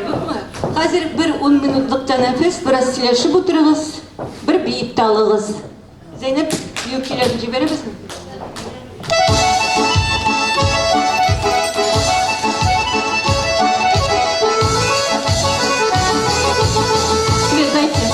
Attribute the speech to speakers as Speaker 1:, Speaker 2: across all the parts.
Speaker 1: Юкмы? Хәзер бер ун минутлык тәнәфес, бераз сөйләшеп утырыгыз, бер биеп тә алыгыз. Зәйнәп, бию көйләрен җибәрәбезме? Свет дайте.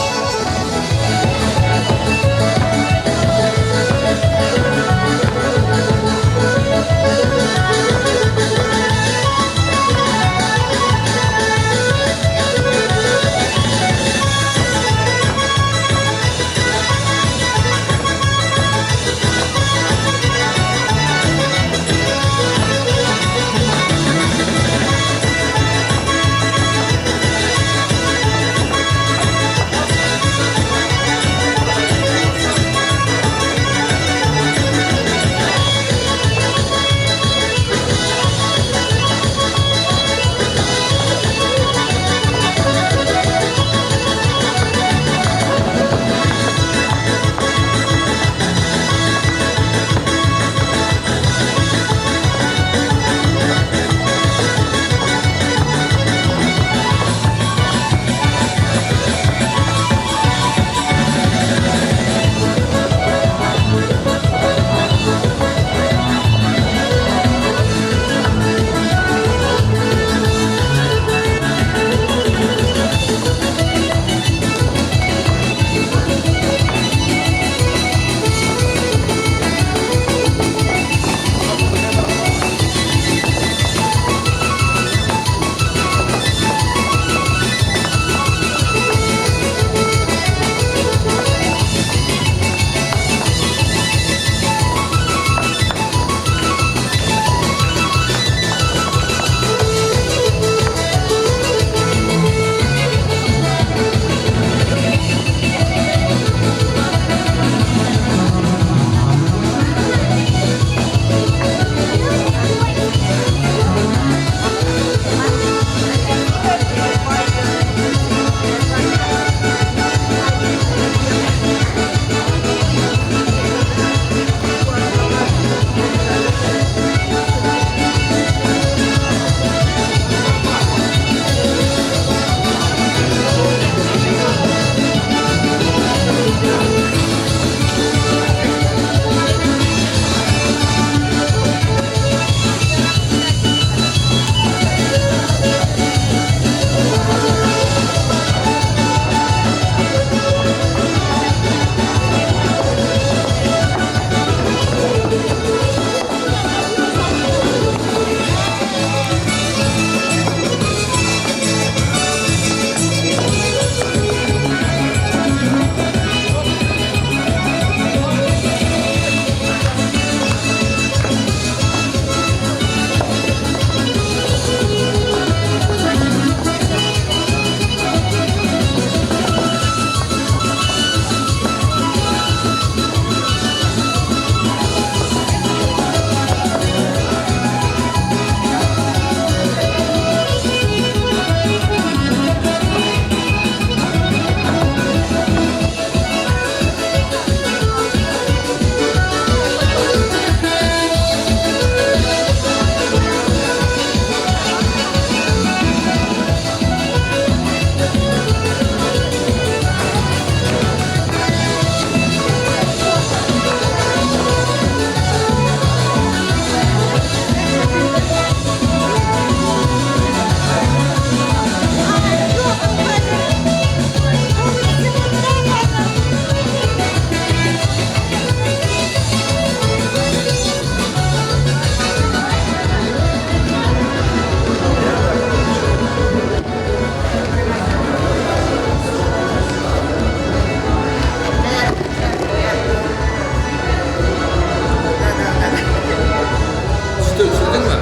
Speaker 2: Что, төшердеңме?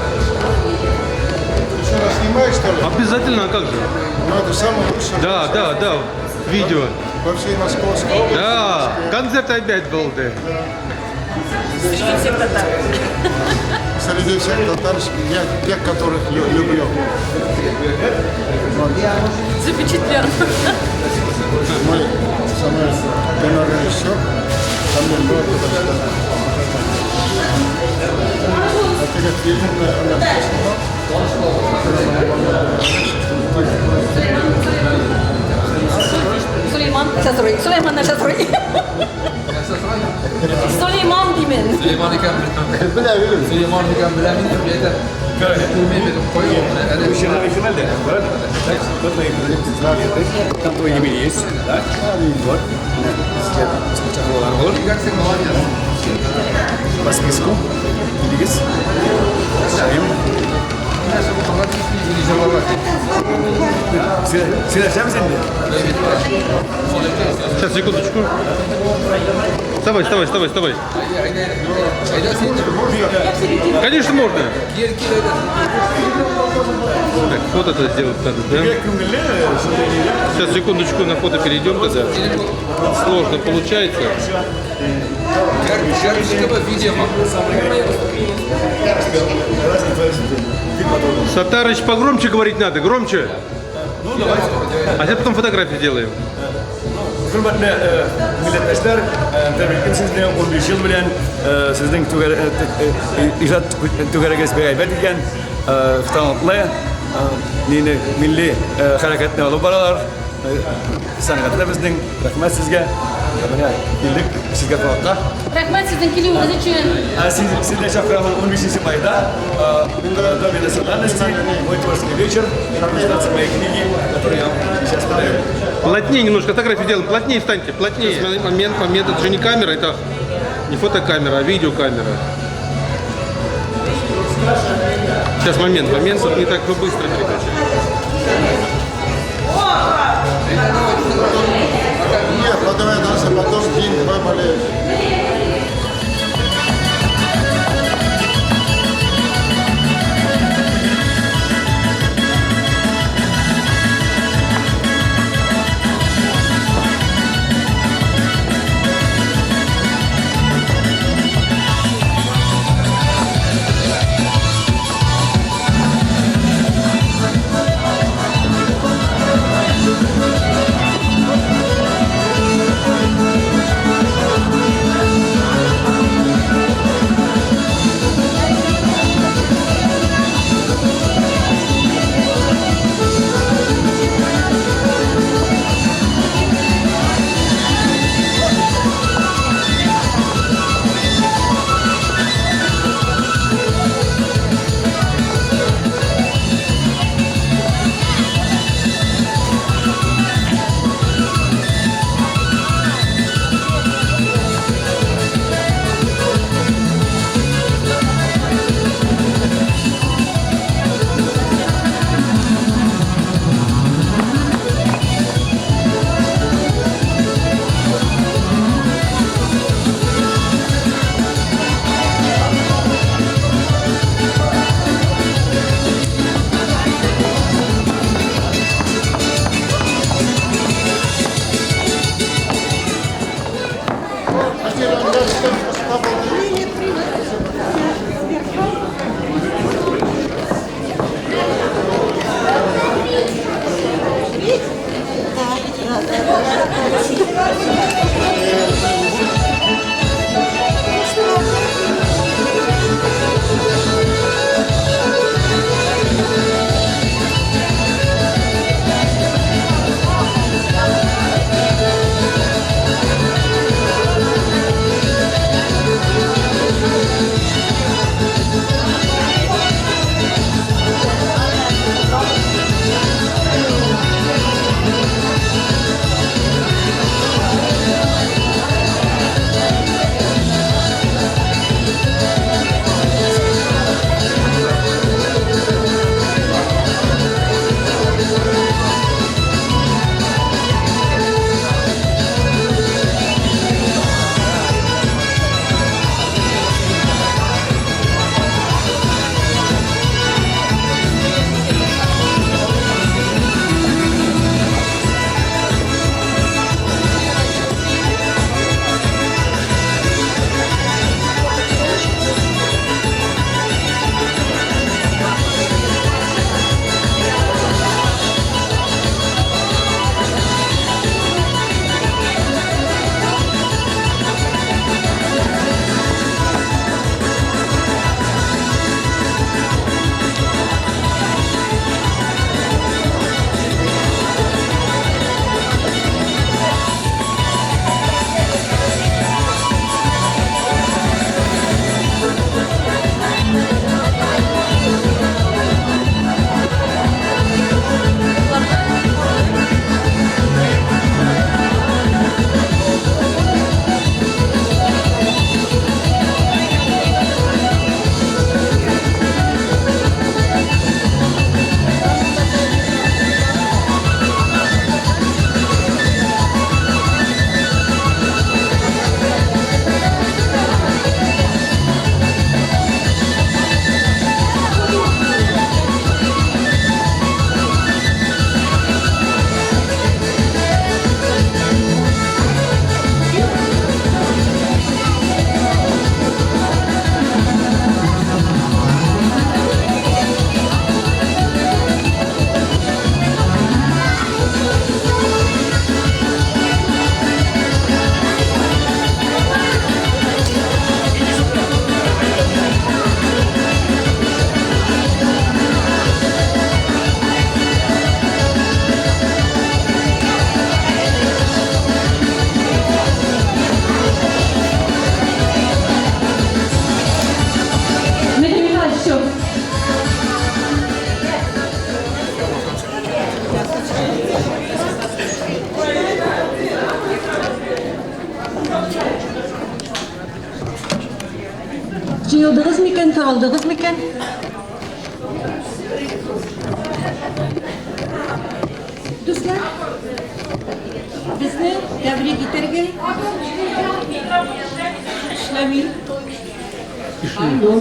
Speaker 3: Ты что, нас снимаешь, что ли?
Speaker 2: Обязательно, а как же?
Speaker 3: Ну, это самое лучшее.
Speaker 2: Да, да, да, видео.
Speaker 3: Во всей Московской области.
Speaker 2: Да, концерт опять был, да.
Speaker 4: Среди всех татар.
Speaker 3: Среди всех татар, я тех, которых люблю. Вот.
Speaker 4: Запечатлен.
Speaker 3: Мой самый кинорежиссер, там был А ты как фильм на снимал?
Speaker 4: Сулейман, нәрсә сорый? Сулейман нәрсә сорый? Сулейман димен.
Speaker 5: Сөләйман икән
Speaker 3: Белә бирем.
Speaker 5: Сөләйман икән беләм инде, әйтәм. Күрмәй бит, кой әле.
Speaker 6: Там твое имя есть, да? Вот.
Speaker 5: Бигрәк молодец.
Speaker 6: По списку. Килегез. Шаим. Сөйләшәбез инде.
Speaker 2: Сейчас, секундочку. Вставай, вставай, вставай, вставай.
Speaker 5: Әйдә син.
Speaker 2: Конечно, можно.
Speaker 5: Кил, кил, әйдә.
Speaker 2: Так, фото-то сделать надо, да? Сейчас, секундочку, на фото перейдем тогда. Сложно получается.
Speaker 5: Карточка видео.
Speaker 2: Сатарыч, погромче говорить надо, громче.
Speaker 6: Ну, давайте.
Speaker 2: А сейчас потом фотографию делаем.
Speaker 6: Хөрмәтле милләттәшләр, тәбриклим сезне 15 ел белән сезнең иҗат түгәрәгегез бик әйбәт икән, талантлы, мине милли хәрәкәтне алып баралар. Сәнгатьле безнең, рәхмәт сезгә. Менә килдек сезгә кунакка.
Speaker 4: Рәхмәт сезнең килүегез өчен.
Speaker 6: Сезне чакырамын 15 майда в Доме национальности, мой творческий вечер, презентация моей книги, которую я вам сейчас подарю.
Speaker 2: Плотнее немножко фотографию делаем, плотнее встаньте, плотнее. Момент, момент, это же не камера, это не фотокамера, а видеокамера. Сейчас момент, момент, чтобы не так быстро переключать.
Speaker 3: Нет, потом я дальше, потом день-два болеешь.
Speaker 1: Күптән таралдыгыз микән? Дуслар, безне тәбрик итәргә эшләми. Алло.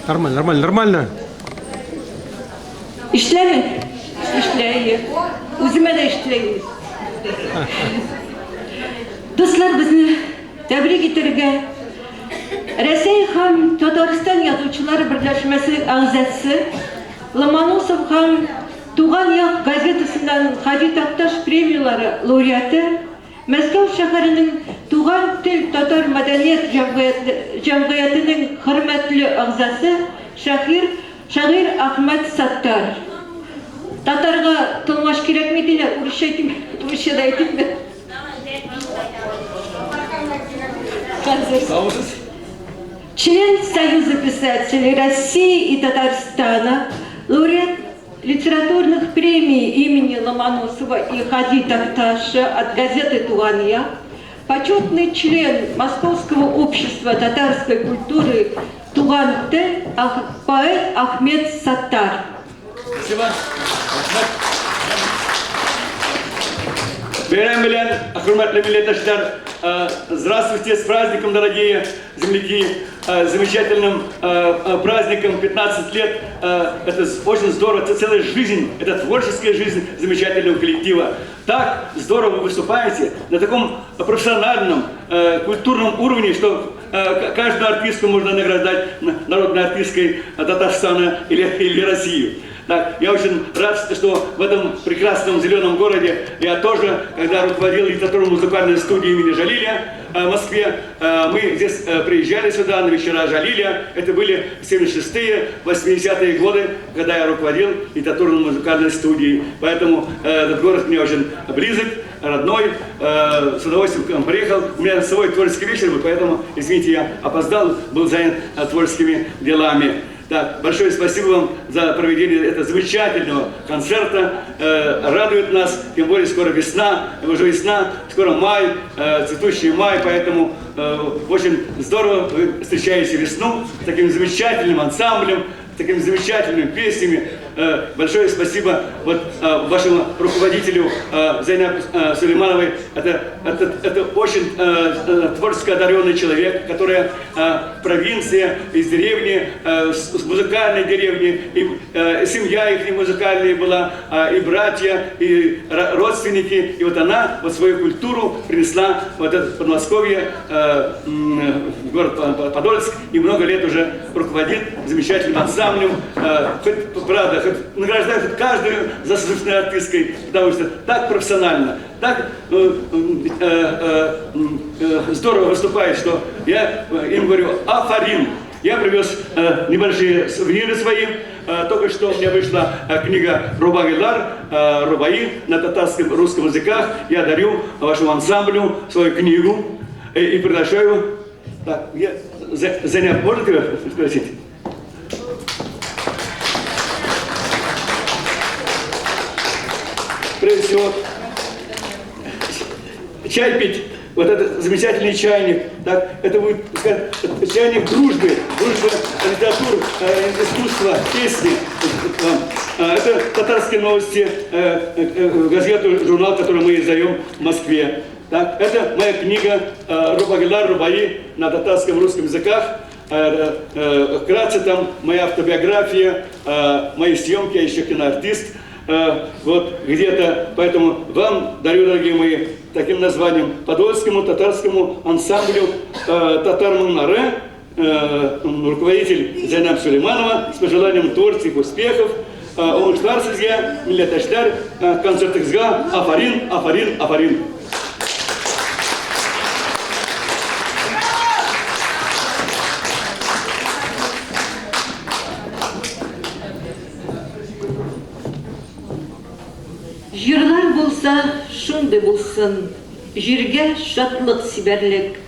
Speaker 2: Нормально, нормально, нормально.
Speaker 1: Эшләми. Эшләй. Үземә дә эшләй. Дуслар, безне тәбрик итәргә Рәсәй һәм Татарстан язучылар берләшмәсе әгъзасы Ломоносов һәм Туган як газетасыннан Һади Такташ премияләре лауреаты, Мәскәү шәһәренең Туган тел татар мәдәният җәмгыятенең хөрмәтле әгъзасы шәһир шагыйрь Әхмәт Саттар. Татарга тылмач кирәкми диләр, урысча әйтим, урысча да әйтимме? Член Союза писателей России и Татарстана, лауреат литературных премий имени Ломоносова и Хади Такташа от газеты «Туган як», почетный член Московского общества татарской культуры «Туган тел», поэт Ахмед Саттар.
Speaker 6: Спасибо. Бәйрәм белән, хөрмәтле милләттәшләр, здравствуйте, с праздником, дорогие земляки, замечательным праздником 15 лет. Это очень здорово, это целая жизнь, это творческая жизнь замечательного коллектива. Так здорово вы выступаете на таком профессиональном, культурном уровне, что каждую артистку можно награждать народной артисткой Татарстана или России. Так, я очень рад, что в этом прекрасном зеленом городе я тоже, когда руководил литературно-музыкальной студией имени Жалиля в Москве, мы здесь приезжали сюда на вечера Жалиля. Это были 76-е, 80-е годы, когда я руководил литературно-музыкальной студией. Поэтому этот город мне очень близок, родной, с удовольствием к вам приехал. У меня свой творческий вечер был, поэтому, извините, я опоздал, был занят творческими делами. Так, большое спасибо вам за проведение этого замечательного концерта. Радует нас, тем более скоро весна, уже весна, скоро май, цветущий май, поэтому очень здорово вы встречаете весну с таким замечательным ансамблем, с такими замечательными песнями. Большое спасибо вот вашему руководителю Зайнаб Сулеймановой. Это очень творчески одаренный человек, который провинция, из деревни, с музыкальной деревни, и семья их не музыкальная была, и братья, и родственники. И вот она вот свою культуру принесла в это Подмосковье, в город Подольск, и много лет уже руководит замечательным ансамблем. Хоть, правда, хоть награждают каждую заслуженной артисткой, потому что так профессионально, так здорово выступает, что я им говорю «Афарин». Я привез небольшие сувениры свои. Только что у меня вышла книга «Рубагилар», «Рубаи» на татарском, русском языках. Я дарю вашему ансамблю свою книгу и приглашаю. Так, я, Зайнаб, можно тебя спросить? Прежде всего, чай пить, вот этот замечательный чайник, так, это будет, сказать, чайник дружбы, дружбы литературы, искусства, песни. Это татарские новости, газету, журнал, который мы издаем в Москве. Так, это моя книга «Рубагилар, Рубаи» на татарском и русском языках. Вкратце там моя автобиография, мои съемки, я еще киноартист. Вот где-то, поэтому вам дарю, дорогие мои, таким названием Подольскому татарскому ансамблю «Татар Моңнары», руководитель Зайнаб Сулейманова, с пожеланием творческих успехов. Уңышлар сезгә, милләттәшләр, концертыгызга афарин, афарин, афарин.
Speaker 1: Җырлар булса, шундый булсын, җиргә шатлык сибәрлек.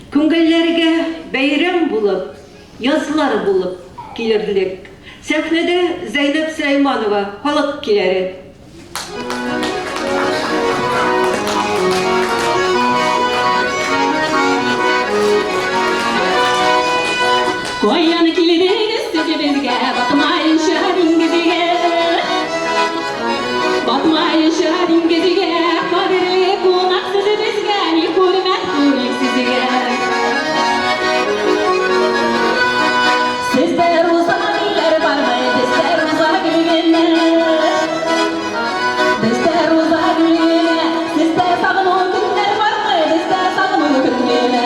Speaker 1: Күңелләргә бәйрәм булып, язлар булып килерлек. Сәхнәдә Зәйнәб Сөләйманова, халык көйләре.
Speaker 4: Каян килдең? Манча диңгезгә, кадерле кунак сез безгә, ни хөрмәт күрик сезгә. Сездә роза гөлләр бармы, бездә роза гөл генә. Бездә роза гөл генә, сездә сагыну көннәр бармы, бездә сагыну көн генә.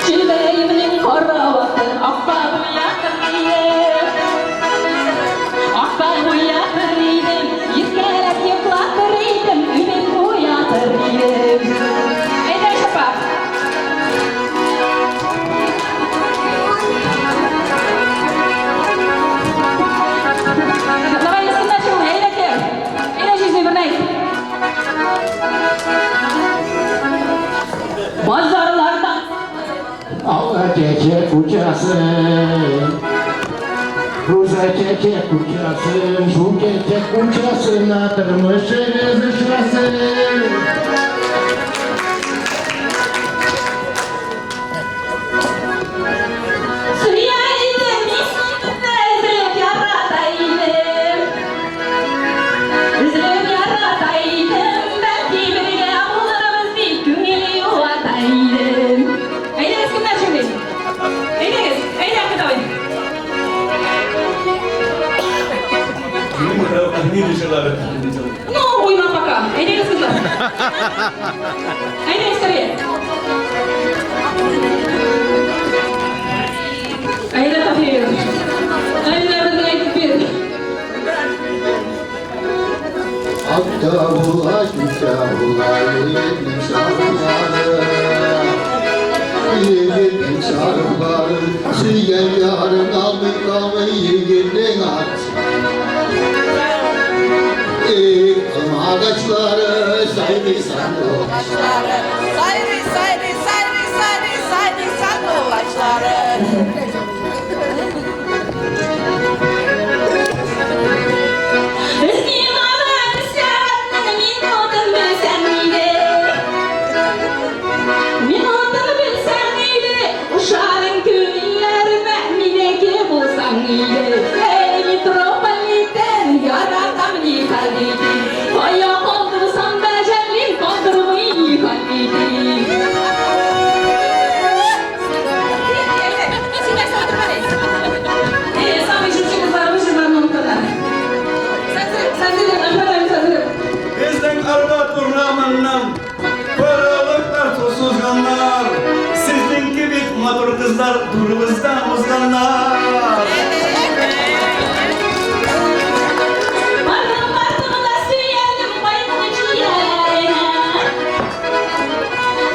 Speaker 4: Чилбәремнең караваты акка буятыр идем. Акка буятыр идем, иркәләп йоклатыр идем, үбеп уятыр идем. Әйдә, Шапа. Давай, начал, әйдә кер. Әйдә, җизни, бернәй. Базарларда
Speaker 7: Ala gece kucası, Ruza gece kucası, Şu gece kucasına tırmışsınız ışrası.
Speaker 4: Сөя идем, мин сине өзелеп ярата идем. Өзелеп ярата идем, бәлки бергә булырбыз дип күңел юата идем. Әйдәгез, кемнәр шундый? Әйдәгез, әйдә, Әхмәт абый. Ну, уйна пока. Әйдәгез, кызлар. Әйдәгез, скорее. Әйдә, Таһир. Әйдә, безнең әйтеп бир.
Speaker 3: Akta bula güzel bula yiğidim sarıları. Yiğidim sarıları. Süyen yarın aldı kalı yiğidin at. Ağaçları sayrı
Speaker 8: Ağaçları sayri sayri sayri sayri sayri sarılaşları.
Speaker 4: Сиңа сәгатьнең минутын белсәң иде. Минутын белсәң иде, ушарың күңелләремә минеке булсаң иде. Эй, метрополитен, яратам не ходите. Кая калдырсам да жәллим, калдырмый не ходите. Э, самый җырчы кызларыбыз җырларын оныталар. Сәзелер, Әхмәт абый, сәзелер.
Speaker 6: Безнең Арбат урамыннан паралыклар сузганнар. Сезнең кебек матур кызлар турыбыздан узганнар.
Speaker 4: Бардым, бардым да сөялдем байның чияләренә.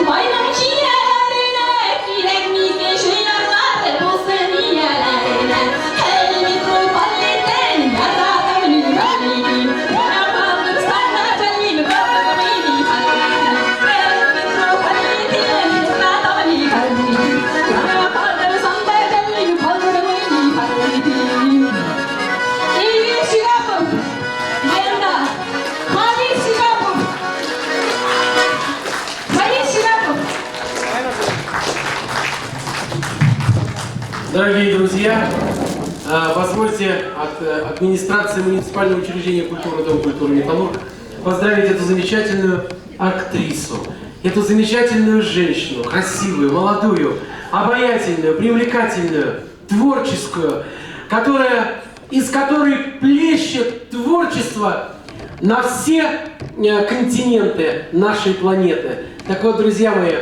Speaker 4: Байның чияләренә кирәкми кеше ярлары булсын ияләренә. Эй, метрополитен, яратам не ходите. Калдырсам да жәллим, калдырмый не ходите. Эй, метрополитен, яратам не ходите. Калдырсам да жәллим, калдырмый не ходите. Ильвир Шигапов, баянда. Халил Шигапов. Халил Шигапов.
Speaker 9: Дорогие друзья, позвольте от администрации муниципального учреждения культуры Дом культуры «Металлург» поздравить эту замечательную актрису, эту замечательную женщину, красивую, молодую, обаятельную, привлекательную, творческую, из которой плещет творчество на все континенты нашей планеты. Так вот, друзья мои,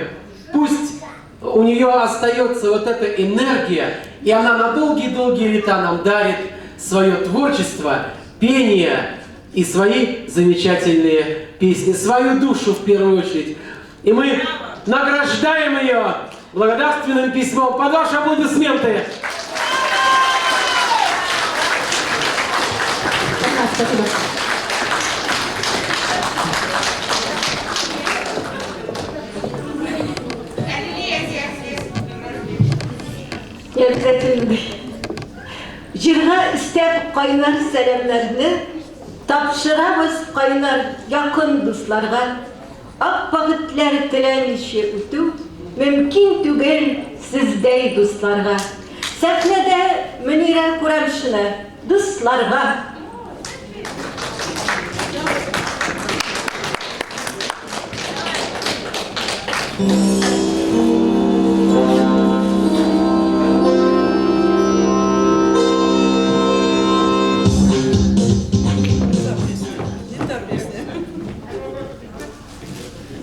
Speaker 9: пусть у нее остается вот эта энергия, и она на долгие-долгие лета нам дарит свое творчество, пение и свои замечательные песни, свою душу в первую очередь. И мы награждаем ее благодарственным письмом. Под ваши аплодисменты!
Speaker 4: Спасибо.
Speaker 1: Не обязательно. Җырга өстәп кайнар сәламнәрне тапшырабыз кайнар якын дусларга. Ап-ак этләр теләмичә үтү мөмкин түгел сездәй дусларга. Сәхнәдә Мөнирә Курамшина дусларга.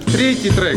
Speaker 2: Третий трек.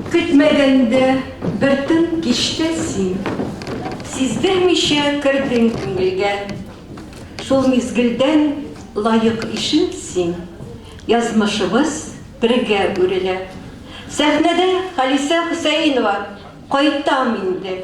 Speaker 1: Көтмәгәндә бер тын кичтә син Сиздермичә кердең күңелгә. Шул мизгелдән лаек ишем син, Язмышыбыз бергә үрелә. Сәхнәдә Халисә Хөсәенова, Кайтам инде.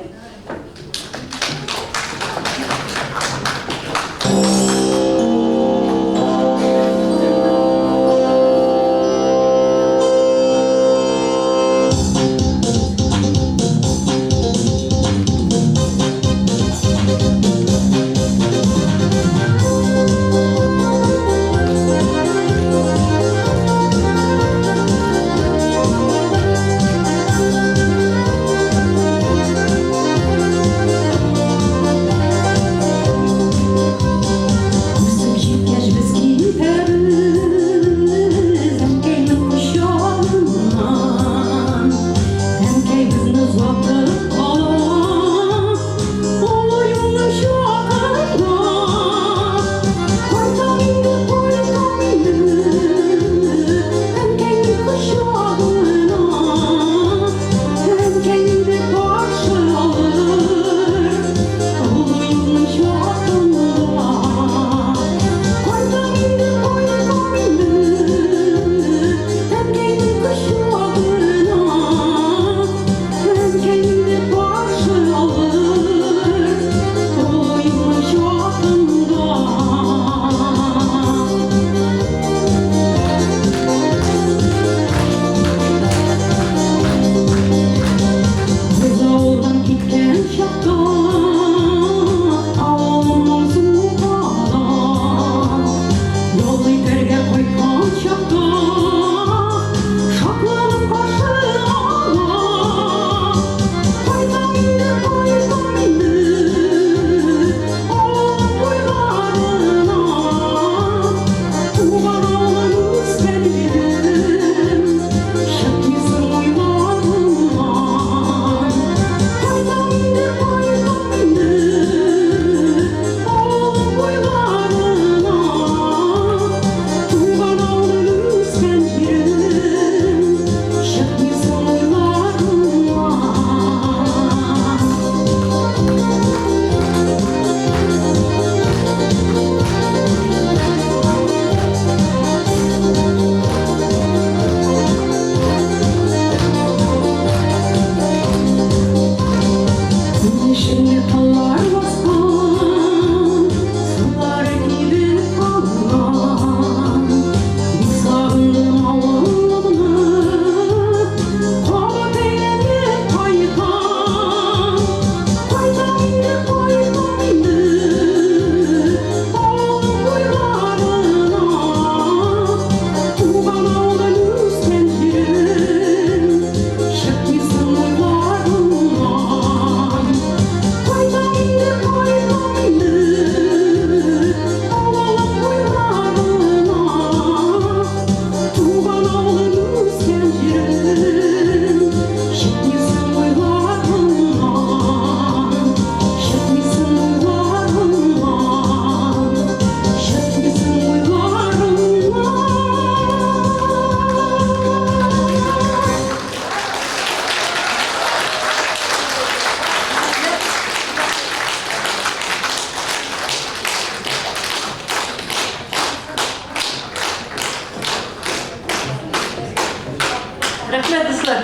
Speaker 1: Рәхмәт, дуслар.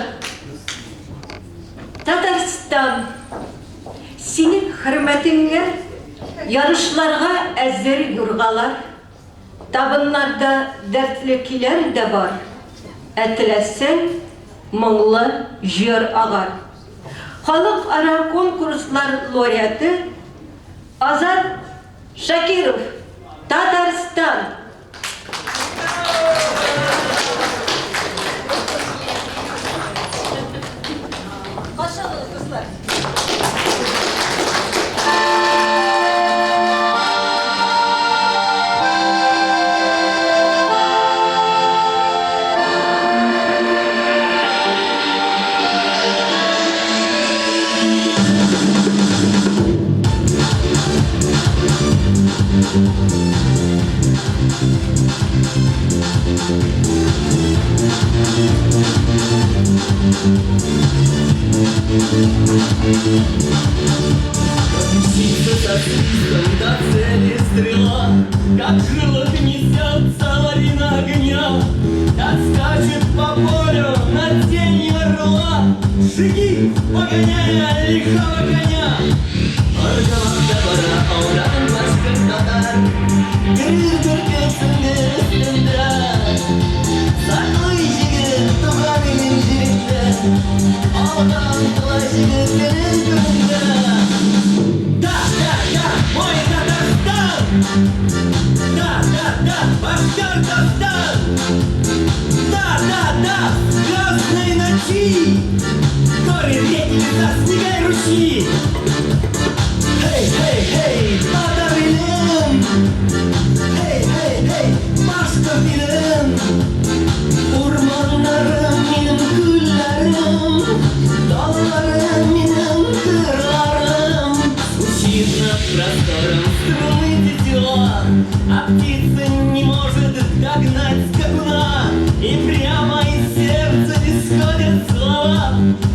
Speaker 1: Татарстан, синең хөрмәтеңә ярышларга әзер юргалар. Табыннарда дәртле көйләр дә бар, ә теләсәң, моңлы җыр агар. Халыкара конкурслар лауреаты Азат Шакиров, Татарстан! Каршы алыгыз, дуслар!
Speaker 10: Мчится со свистом до цели стрела, Как в крылах несется лавина огня, Как скачет по полю над тенью орла, Жги, погоняя лихого коня. Аргамакта бара ауран башкир татар, Гөр бөркет сеңгер өстендә. Саклый җегет туган илен җирендә, Алга омтыла җегет көнен күрендә. Да, да, да, мой Татарстан! Да, да, да, Башкортостан! Да, да, да, звездные ночи! Горы, реки, леса, снега и ручьи! Эй, эй, эй, татар илем! Эй, эй, эй, башкорт илем! Урманнарым минем, күлләрем, Тауларым минем, кырларым. Звучит над простором струны тетива, А птица не может догнать скакуна, И прямо из сердца исходят слова,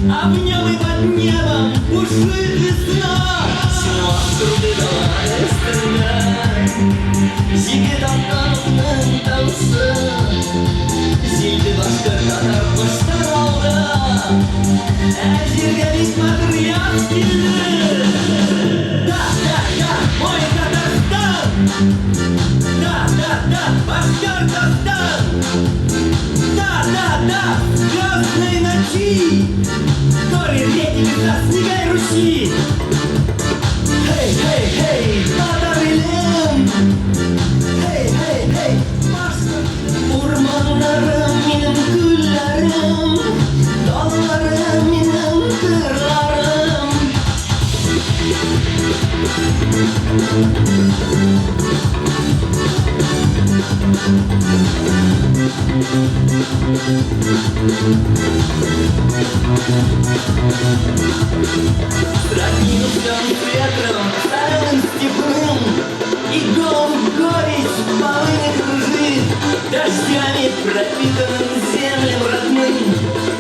Speaker 10: А в нем и под небом бушует весна. Чуаш труды дала өстендә, Җигет аткан укның тавышы, Җилде башкорт татар кошлар алда, Ә җиргә бик матур яз килде. Да, да, да, мой Татарстан! Да, да, да, Башкортостан! Да, да, да, звездные ночи! Горы, реки, леса, снега и ручьи! Эй, эй, эй, татар илем! Эй, эй, эй, башкорт! Урманнарым минем, күлләрем, Тауларым минем, кырларым. Сравнился он с ветром, соленым степным, И голову горечь полыни кружит, Дождями пропитанным землям родным.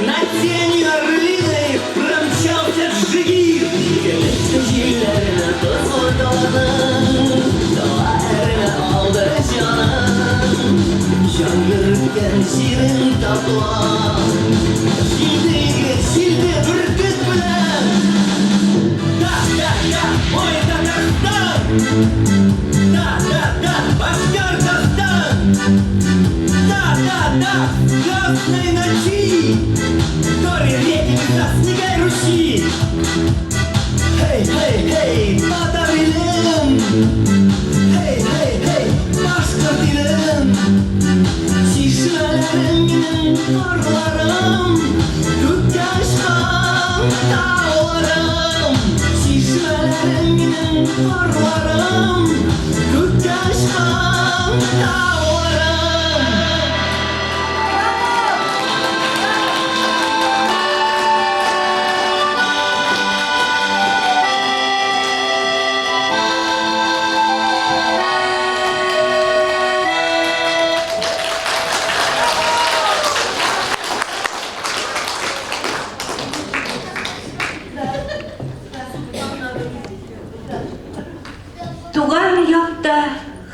Speaker 10: Над тенью орлиной промчался джигит. Көмешсу җилләренә тозлы даланың, Далаларына алды җаным. Җан йөрткән җирен таплап, Җилде егет, җилде бөркет белән. Да, да, да, мой Татарстан! Да, да, да, Башкортостан! Да, да, да, звездные ночи! Горы, реки, леса, снега и ручьи! Эй, эй, эй, татар илем! Эй, эй, эй, башкорт илем! Чишмәләрем минем, кырларым, Күккә очкан тауларым. Чишмәләрем минем, кырларым, Күккә очкан тауларым.
Speaker 1: Туган якта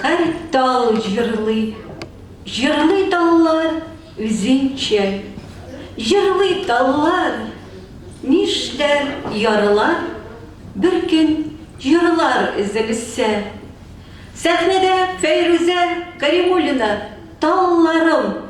Speaker 1: һәр тал җырлый, Җырлый таллар үзенчә. Җырлый таллар, нишләр ярылар, Бер көн җырлар өзелсә. Сәхнәдә Фәйрүзә Каримуллина, Талларым!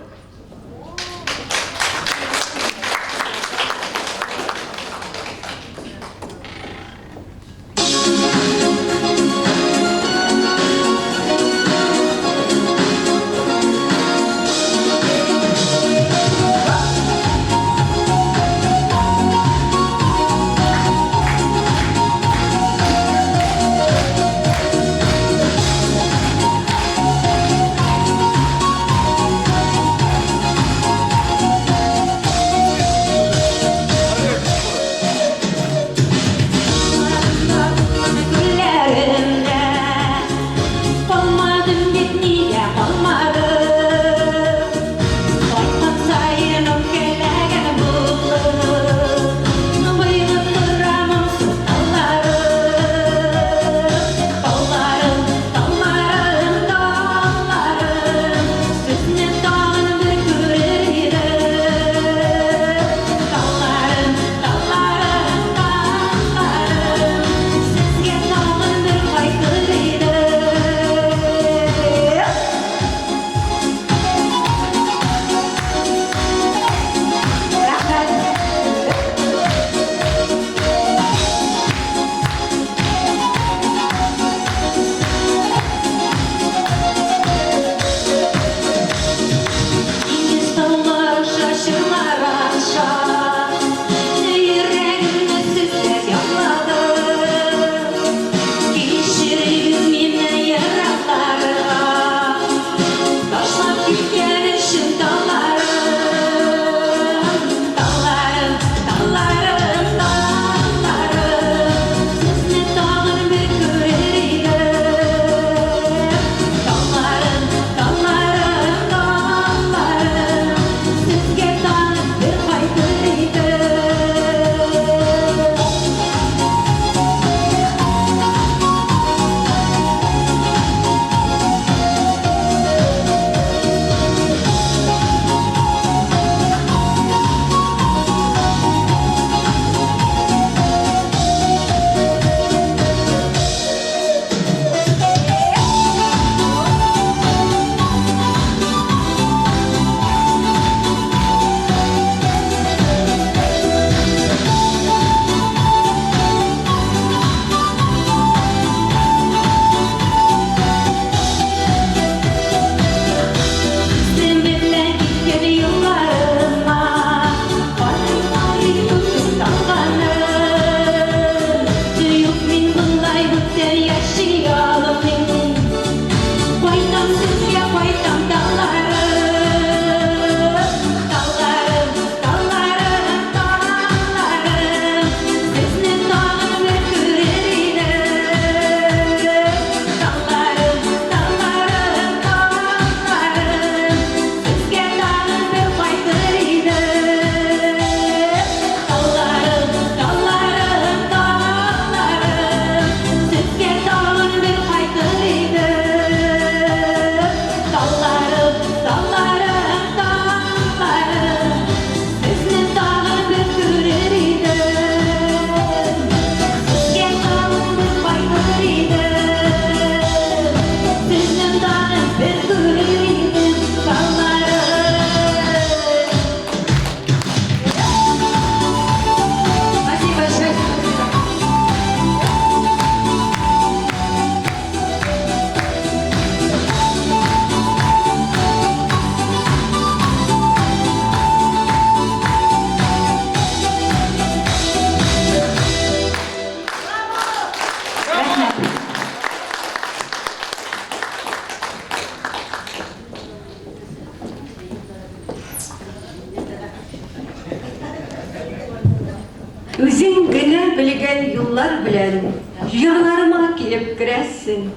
Speaker 1: Үзең генә белгән юллар белән җырларыма килеп керәсең.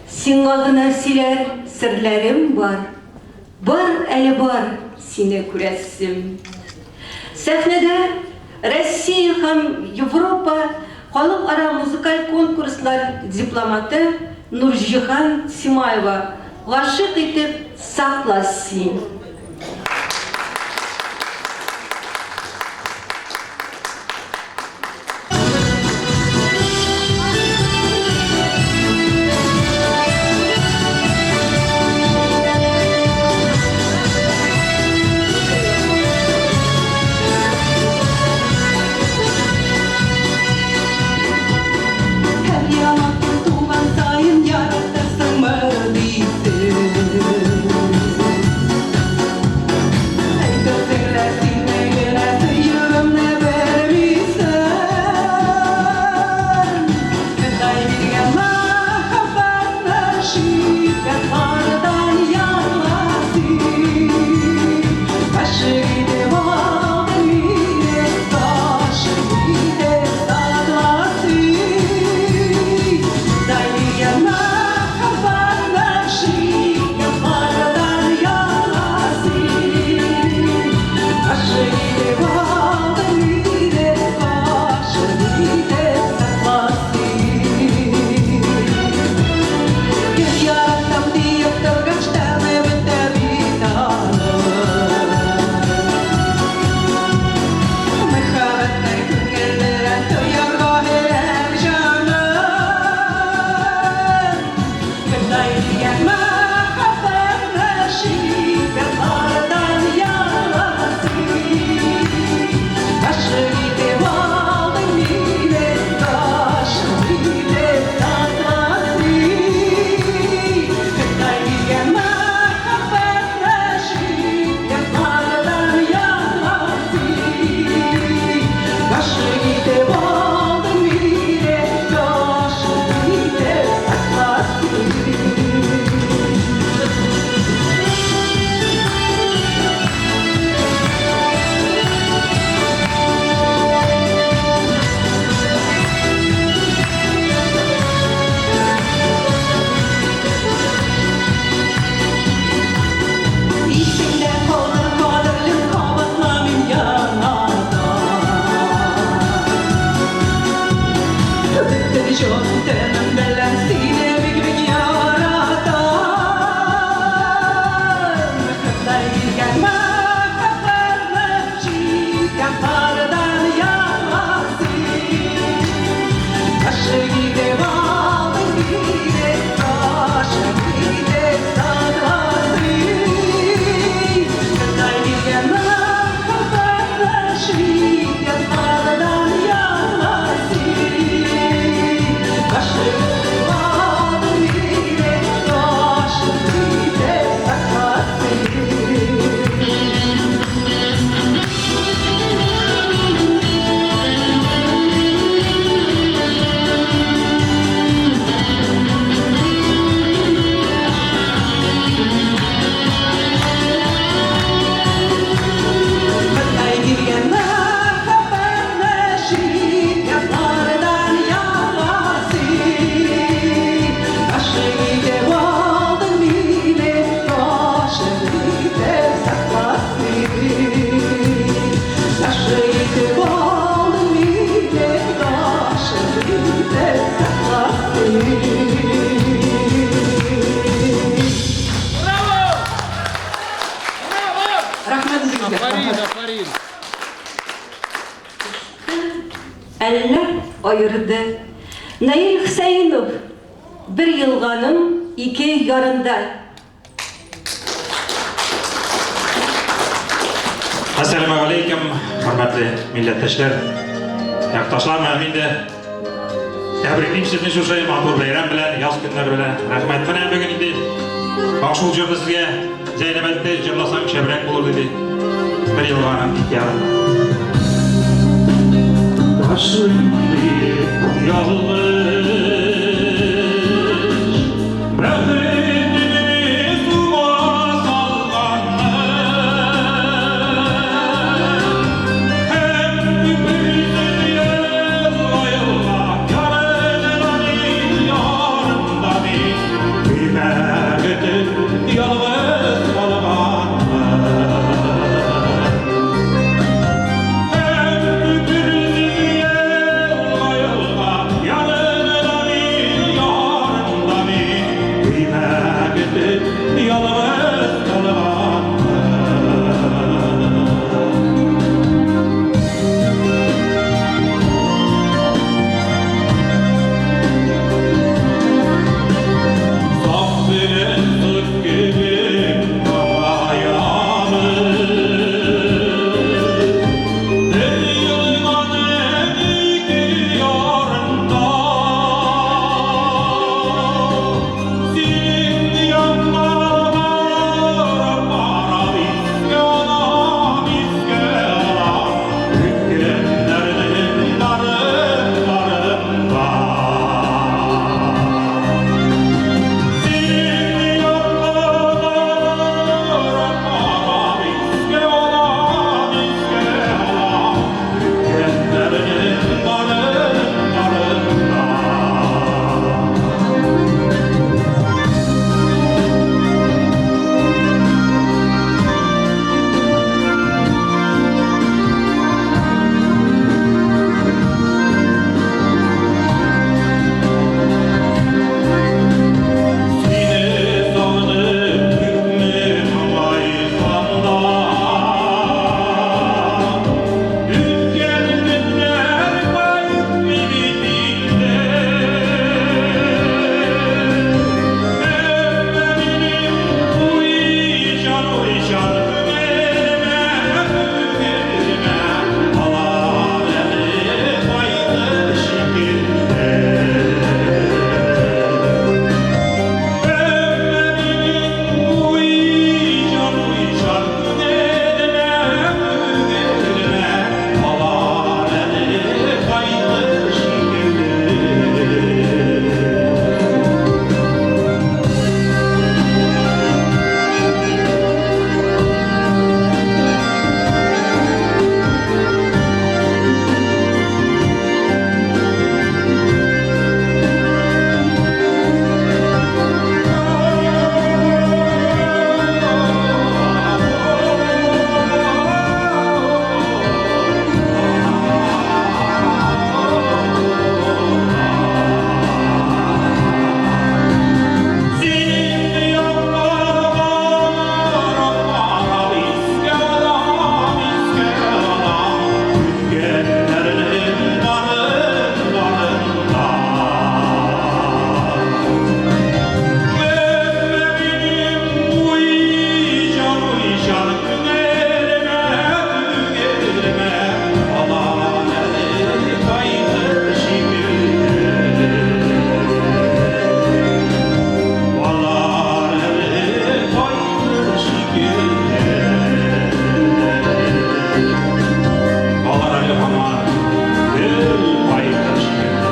Speaker 1: Сиңа гына сөйләр серләрем бар. Бар әле бар сине күрәсем. Сәхнәдә Россия һәм Европа халыкара музыкаль конкурслар дипломаты Нурҗиһан Симаева Гашыйк итеп сакла син.
Speaker 2: Афарин, афарин.
Speaker 1: Әллә аерды. Наил Хөсәенов, Бер елганың ике ярында.
Speaker 11: Әссәламегаләйкем, хөрмәтле милләттәшләр, якташлар, менә мин дә тәбриклим сезне шушы матур бәйрәм белән, яз көннәре белән. Рәхмәт. Менә бүген инде шул җырны сезгә Зәйнәб әйтте, җырласаң шәбрәк булыр диде. Бер елганың ике ярында. Ташлыйм дип ялгыш, бәхетне суга салганны, һәм күперсез елга-елга ярында мин, ярында мин, көймә көтеп ялгыз калганмын. Һәм күперсез елга-елга ярында мин, ярында мин, көймә көтеп ялгыз калганмын. Саф белән сык кебек моңаябыз. Бер елганың ике ярында. Синең янга барып барам, искә алам, искә алам. Үткәннәрнең барын-барында. Синең янга барып барам, искә алам, искә алам. Үткәннәрнең барын-барында. Сине сагынып күпме моңайсам да, Үткән көннәр кайтмый бит инде. Әмма минем уйчан, уйчан күңелемә, күңелемә алар әле кайтыр шикелле. Әмма минем уйчан, уйчан күңелемә, күңелемә алар әле кайтыр шикелле. Синең янга барып барам, искә алам, искә алам. Үткәннәрнең барын, барында. Әмма минем уйчан, уйчан күңелемә, күңелемә алар әле кайтыр шикелле. Алар әле кайтыр шикелле. Алар әле һаман гел кайтыр шикелле.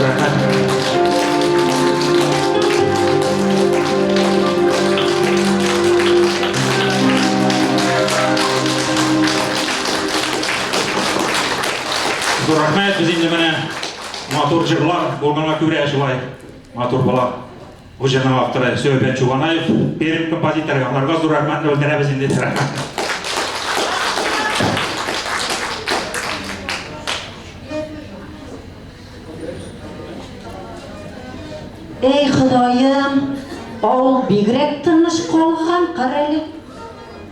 Speaker 11: Рәхмәт. Зур рәхмәт, без инде менә матур җырлар булганга күрә шулай матур була. Бу җырның авторы Сәүбән Чуганаев, Пермь композиторы. Аларга зур рәхмәтне белдерәбез инде. Рәхмәт.
Speaker 1: Эй, Ходаем, авыл бигрәк тыныч калган, карале.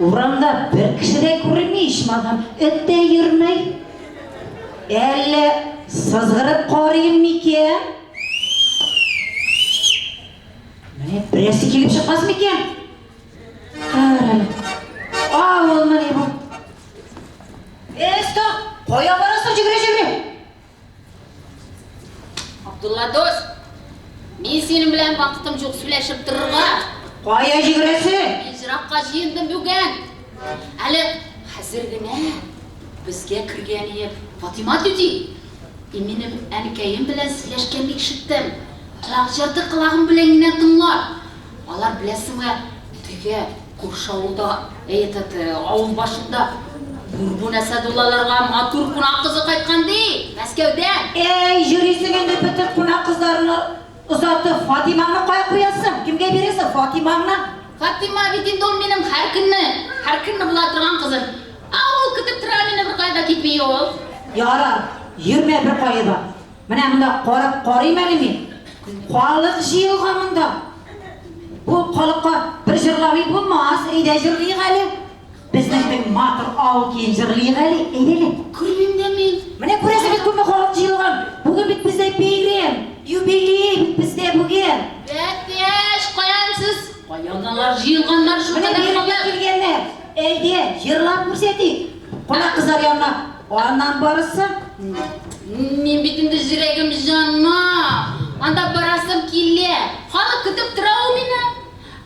Speaker 1: Урамда бер кеше дә күренми, ичмасам, эт тә йөрми. Әллә сызгырып карыйм микән? Менә берәрсе килеп чыкмас микән? Карале. Авылмыни бу? Эй, стоп! Кая барасың җөгерә-җөгерә?
Speaker 12: Абдулла дус, мин синең белән вакытым юк сөйләшеп торырга.
Speaker 1: Кая җөгерәсең?
Speaker 12: Мин җыракка җыендым бүген. Әле хәзер генә безгә кергән ие Фатима түти. И минем әнкәем белән сөйләшкәнне ишеттем. Колак җырды колагым белән генә тыңлап. Алар беләсеңме, теге күрше авылда, этот, авыл башында Бурбун Әсәдуллаларга матур кунак кызы кайткан ди, Мәскәүдән.
Speaker 1: Әй, йөрисең инде бөтен кунак кызларны озатып, Фатимаңны кая куясың? Кемгә бирәсең Фатимаңны?
Speaker 12: Фатима бит инде ул минем һәр көнне, һәр көнне була торган кызым. Ә ул көтеп тора мине, беркая да китми ул.
Speaker 1: Ярар, йөрмә беркая да. Менә монда карап карыйм әле мин. Халык җыелган монда. Бу халыкка бер җырламый булмас, әйдә җырлыйк әле. Безнең бик матур авыл көен җырлыйк әле, әйдә әле.
Speaker 12: Күрмим дә мин.
Speaker 1: Менә күрәсең бит күпме халык җыелган. Бүген бит бездә бәйрәм, юбилей бит бездә бүген.
Speaker 12: Бәтәч, каян сез? Каян алар җыелганнар шул
Speaker 1: Менә
Speaker 12: кадәр
Speaker 1: бирегә
Speaker 12: халык?
Speaker 1: килгәннәр. Әйдә, җырлап күрсәтик. Кунак кызлар янына. Аннан барысы.
Speaker 12: Мин бит инде җөрәгем җана. Анда барасым килә. Халык көтеп тора ул мине.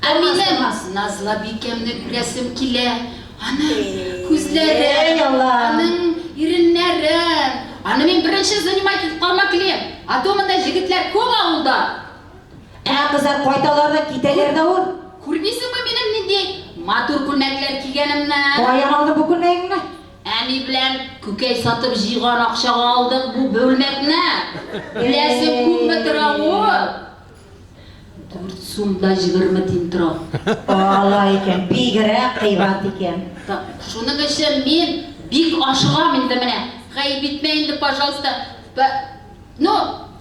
Speaker 12: Ә минем Назлабикәмне күрәсем килә. Аның күзләрен, аның иреннәрен. Аны мин беренче занимать итеп калмак телим. А то монда җегетләр күп авылда.
Speaker 1: Ә кызлар кайталар да китәләр дә ул.
Speaker 12: Күрмисеңме минем нинди матур күлмәкләр кигәнемне?
Speaker 1: Каян алдың бу күлмәгеңне?
Speaker 12: Әни белән күкәй сатып җыйган акчага алдык бу бүлмәкне. Беләсең, күпме тора ул? 4 сум да 20 тин тора.
Speaker 1: Алай икән, бигрәк кыйбат икән.
Speaker 12: Шуның өчен мин бик ашыгам инде менә. Гаеп итмә инде, пожалуйста. Ну,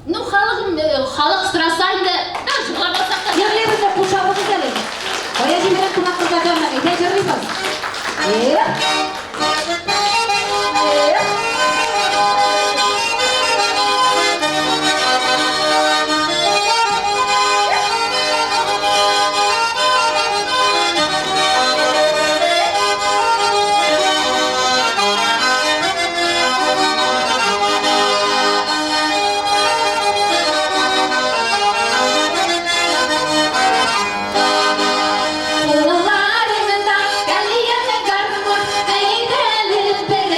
Speaker 12: ну халык, халык сораса инде, да, җырламасак та.
Speaker 1: Җырлыйбыз да кушабыз әле. Кая җибәрәм кунак кызларны? Әйдә җырлыйбыз. Эх. Эх.
Speaker 4: Кулларымда тальян гармун, әйдәле бер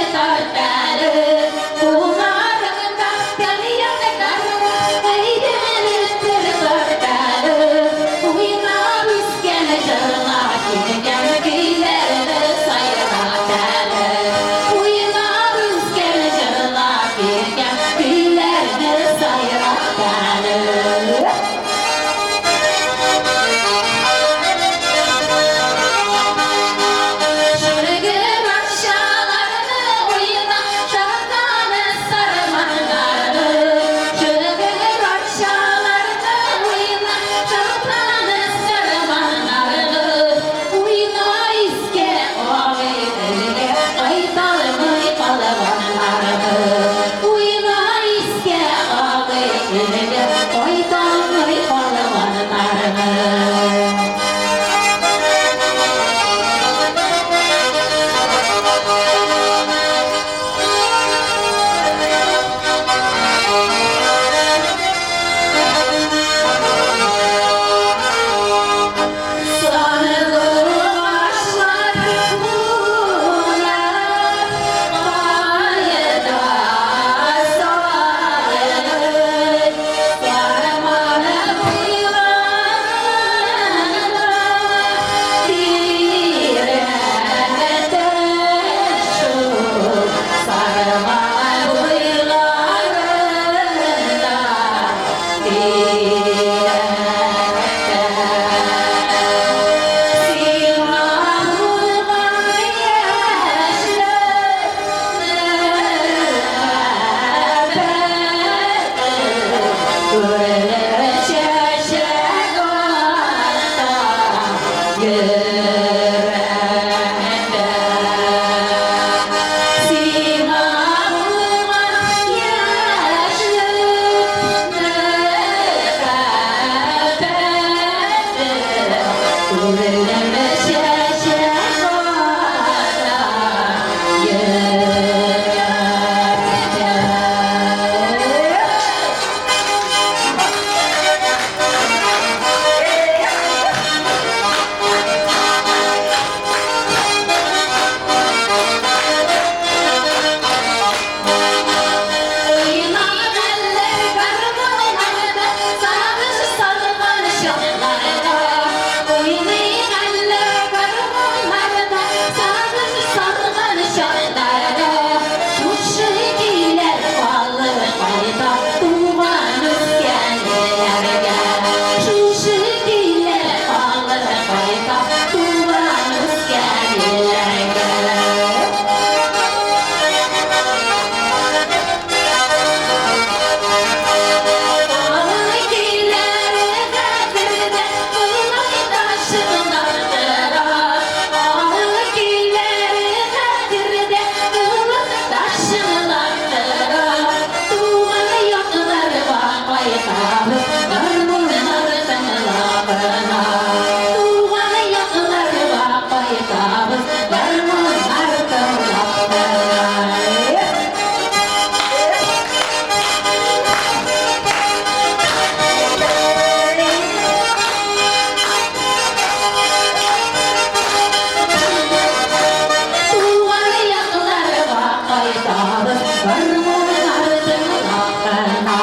Speaker 1: Гармуннар тыңлап кына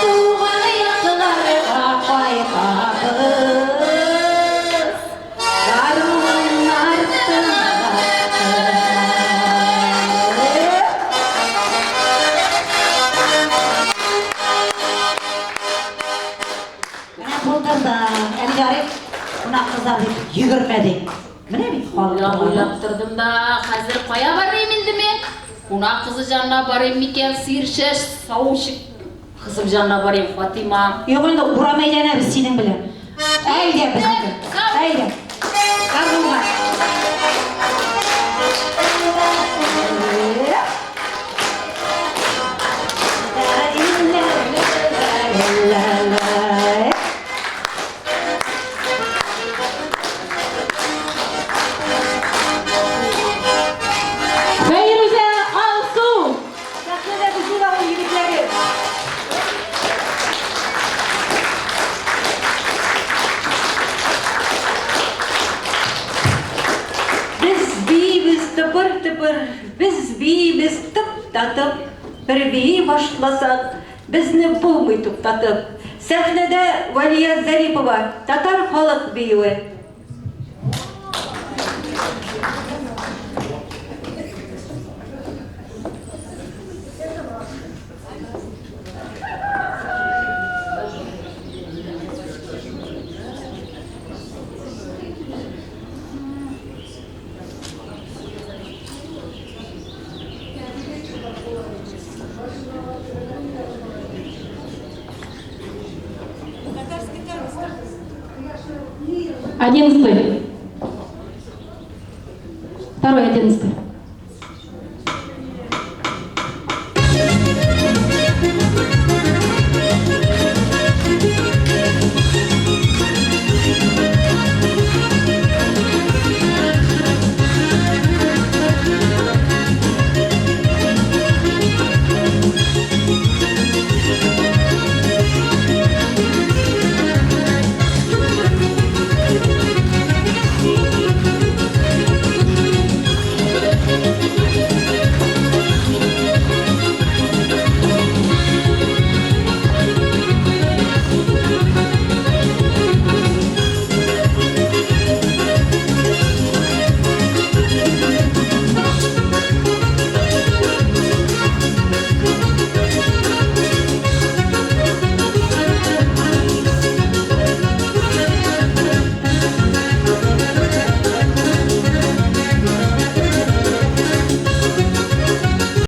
Speaker 1: туган якларга кайтабыз. Гармуннар тыңлап кына. Менә булдырдың. Әле ярый, кунак кызлар дип йөгермәдек. Менә бит халык
Speaker 12: Уйлап
Speaker 1: туганы.
Speaker 12: уйлап тордым да, хәзер кая барыйм инде мин? Кунак кызы җанына барыйм микән, сыер шәш савучы кызым җанына барыйм, Фатыйма.
Speaker 1: Юк инде, урам әйләнәбез синең белән. Әйдә безнеке. Әйдә. Гармунга.
Speaker 4: Фәйрүзә Алсу! Сәхнәдә безнең авыл егетләре.
Speaker 13: Без биибез тыпыр-тыпыр, без биибез тып та тып. Бер бии башласак, безне булмый туктатып. Сәхнәдә Вәлия Зарипова, татар халык биюе.
Speaker 4: Одиннадцатый. Второй одиннадцатый.